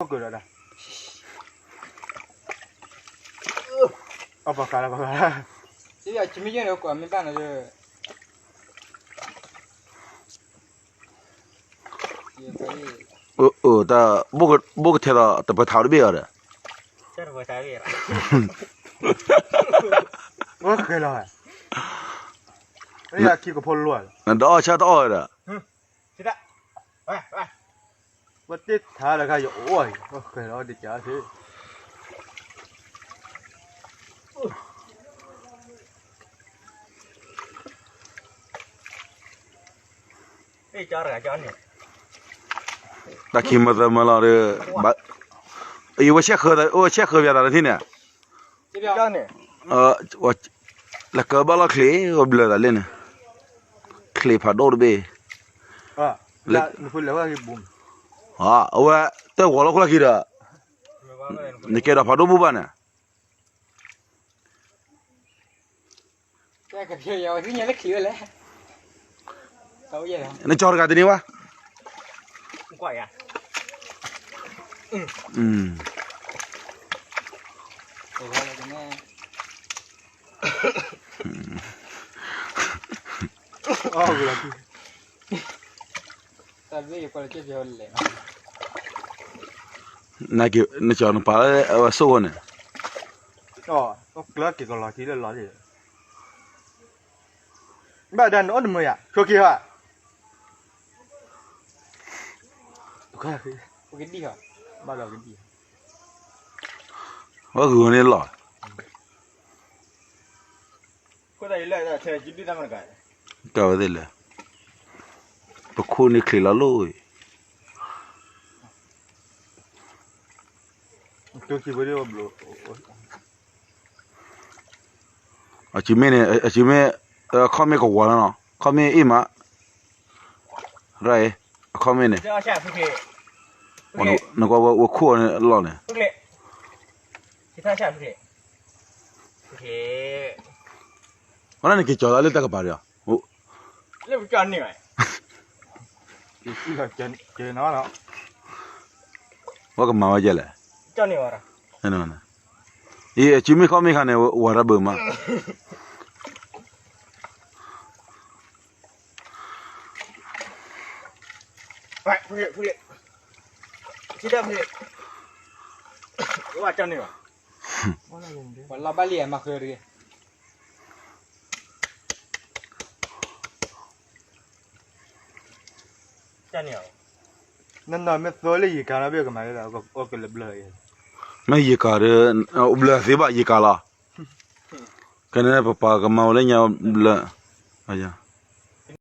ကၢၢ်ဒီးဒၣ်, အပှၤဃးလၢပှၤဃးလၢ, မ့ၢ်ယဲန့ၣ် ကွၢ်မ့ၢ်ဘၣ်န့ၣ်ဒီး, အၢ တၢ်, ဘိၣ်ကထဲဒီးတပၢၤထးတဘ့ၣ်အီၤဒီး, ဝဲဃဲၤလီၤ, ခံကဖိလီၤ, နတအီၣ်ဆၣ်တအီၣ်ဒီး, ဝဲတ့ထါလၢခါယအိၣ်အံၤ ဝဲဃဲၤလီၤတကးသ့ တၢ်ခံမၤသၢမၤလီၤဒီး, အံၤဝဲဆဲးဃၢၤ, ဝဲဆဲးဃၢၤပၠးသးလၢထံၣ်န့ၣ်, လဲၤကၢဘၣ်လီၢ်ချ့, ဝဲဘျၢသးလၢန့ၣ်, ချ့ဖးဒိၣ်တဘ့ၣ်, အဝဲတၢ်ဂီၤလီၢ်ခိၣ်လၢခံဒီး, နကဲဒီးဖးဒိၣ်ဘူၣ်ဘၣ်န့ၣ် နကၠီတဂၤတန့ၢ်ဝဲ, နကၠီနပာ်လၢအဝဲဆိၣ်ဃိန့ၣ်, ကျၢက့ၤကလီၤထံလၢလီၤလံ, ဘၣ်ဒါနအိၣ်တမုာ်ယၤ ဆိက့ၤဟီ, ဘၣ်ဒီးကဒံၣ်, ဝဲဂုာ်န့ၣ်လီၤ, ကဝဲသ့ၣ်လၢ, ပခိၣ်န့ၣ်ချ့လီၤလိၣ်အံၤ, အစုမ့ၢ်န့ၣ်, အစုမ့ၢ်, ခီၣ်မ့ၢ်ကဝီၤလီၤနီၤ, ခီၣ်မ့ၢ်အ့ၣ်မး, ရၢ်အံၤ, အခီၣ်မ့ၢ်န့ၣ်, နကွၢ်ဝဲခိၣ်အီၤန့ၣ်လီၢ်န့ၣ်, ဝဲဒၣ်နက့ၤကၠီၤလၢတၢ်ကပၤဒီး, ဝဲကမၤဝဲကဲလဲၣ်, အံၤအစုမ့ၢ်ခီၣ်မ့ၢ်ခါန့ၣ် ဝၤတၢ်ဘၢမး နနီၢ်မ့ၢ်သိလၢယကၤနီၢ်ဘ့ၣ်ကမၤ, ကလၢဘျၢ, မ့ၢ်ယကၤဒီး, ဘျၢသ့ဘၣ်ယကၤလီၤ, ကန့ၣ်ပပာ်ကမၤဝဲလၢညါဘျၢ,